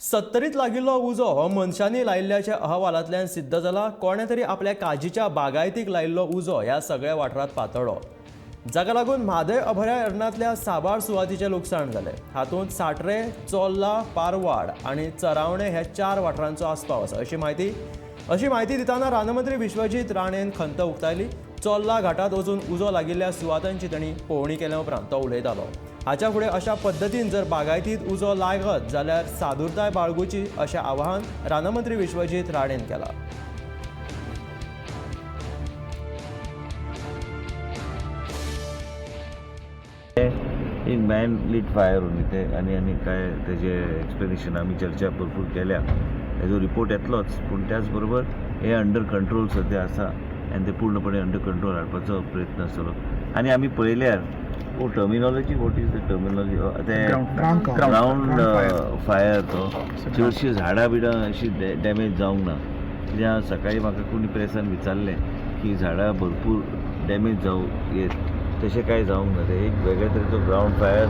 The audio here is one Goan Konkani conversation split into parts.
सत्तरीत लागिल्लो उजो हो मनशांनी लायिल्ल्याच्या अहवालांतल्यान सिद्ध जाला. कोणें तरी आपल्या काजीच्या बागायतीक लायिल्लो उजो ह्या सगळ्या वाठारांत पातळ्ळो, जाका लागून म्हादय अभयारण्यांतल्या साबार सुवातीचें लुकसाण जालें. हातूंत साट्रे, चोर्ला, पारवाड आनी चरावणे ह्या 4 वाठारांचो आस्पाव आसा, अशी म्हायती दितना रानमंत्री विश्वजीत राणेन खंत उक्तायली. चोर्ला घाटात वचून उजो लागिल्ल्या सुवातांची तांणी पळोवणी केल्या उपरांत तो उलयतालो. हाच्या फुडें अशा पद्दतीन जर बागायतीत उजो लागत जाल्यार सादुरताय बाळगुची, अशें आवाहन रानमंत्री विश्वजीत राणेन केलां. एक मॅन लिट फायर ते आनी आनी काय तेजे एक्सप्लेनेशन आमी चर्चा भरपूर केल्या. तेजो रिपोर्ट येतलोच, पूण त्याच बरोबर हे अंडर कंट्रोल सद्या आसा आनी ते पूर्णपणे अंडर कंट्रोल हाडपाचो प्रयत्न आसतलो. आनी आमी पळयल्यार ओ terminology, what is the terminology? ते ग्रावंड फायर, तो चडशीं झाडां बिडां अशी डॅमेज जावंक ना. कित्याक सकाळी म्हाका कोणी प्रेसान विचारलें की झाडां भरपूर डॅमेज जावं येत, तशें कांय जावंक ना. ते एक वेगळे तरेचो ग्रावंड फायर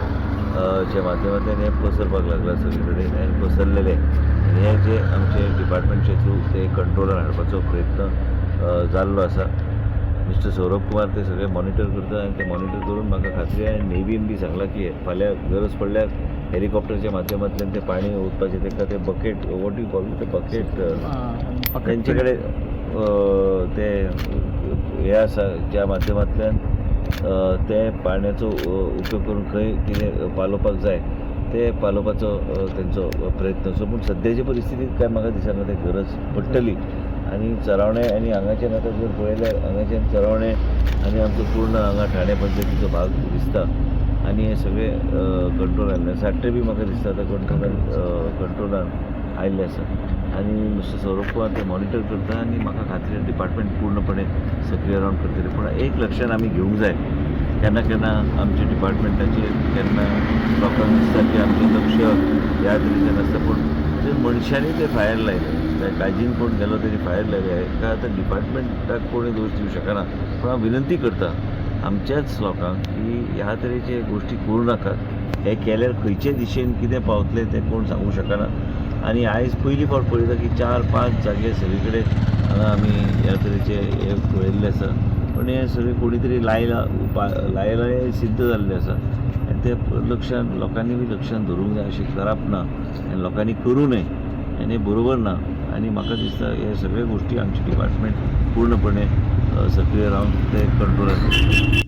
च्या माध्यमांतल्यान हें पसरपाक लागलां सगळे कडेन आनी पसरलेलें आनी हें जे आमचे डिपार्टमेंटचे थ्रू ते कंट्रोलान हाडपाचो प्रयत्न जाल्लो आसा. मिस्टर सौरभ कुमार ते सगळे मॉनिटर करता आनी ते मॉनिटर करून म्हाका खात्री आनी नेवीन बी सांगलां की फाल्यां गरज पडल्यार हेलिकॉप्टरच्या माध्यमांतल्यान ते पाणी ओतपाचें. ताका ते बकेट, what you call ते बकेट, तेंचे कडेन ते हे आसा, ज्या माध्यमांतल्यान ते पाण्याचो उपयोग करून खंय कितें पालोवपाक जाय ते पालोवपाचो तेंचो प्रयत्न. सो पूण सद्याचे परिस्थितीत काय म्हाका दिसना ते गरज पडटली. आनी चरावणे आनी हांगाच्यान आतां जर पळयल्यार हांगाच्यान चरावणे आनी आमचो पूर्ण हांगा ठाणे पंचायतीचो भाग दिसता आनी हे सगळे कंट्रोल आयिल्ले. साट्टे बी म्हाका दिसता आतां कंट्रोलान आयिल्ले आसा आनी मिस्टर सौरभ कुमार ते मॉनिटर करता आनी म्हाका खात्री डिपार्टमेंट पूर्णपणे सक्रीय रावन करतले. पूण एक लक्षान आमी घेवंक जाय, केन्ना केन्ना आमच्या डिपार्टमेंटाचेर केन्ना लोकांक दिसता की आमचें लक्ष ह्या तरेचें नासता, पूण जर मनशांनी ते फायर लायले, काजीन कोण गेलो तरी फायर लायले, हेका आतां डिपार्टमेंटाक कोणी दोश दिवं शकना. पूण हांव विनंती करता आमच्याच लोकांक की ह्या तरेचे गोश्टी करूं नाकात. हे केल्यार खंयचे दिशेन कितें पावतलें तें कोण सांगूंक शकना. आनी आयज पयली फावट पळयता की 4-5 जागे सगळे कडेन हांगा आमी ह्या तरेचे हे पळयल्ले आसा. पूण हें सगळें कोणी तरी लायलां हें सिद्ध जाल्लें आसा आनी तें लक्षान लोकांनी बी लक्षान धरूंक जाय. अशें करप ना आनी लोकांनी करूं नये आनी हें बरोबर ना. आनी म्हाका दिसता हे सगळे गोश्टी आमचे डिपार्टमेंट पूर्णपणे सक्रीय रावन ते कंट्रोलान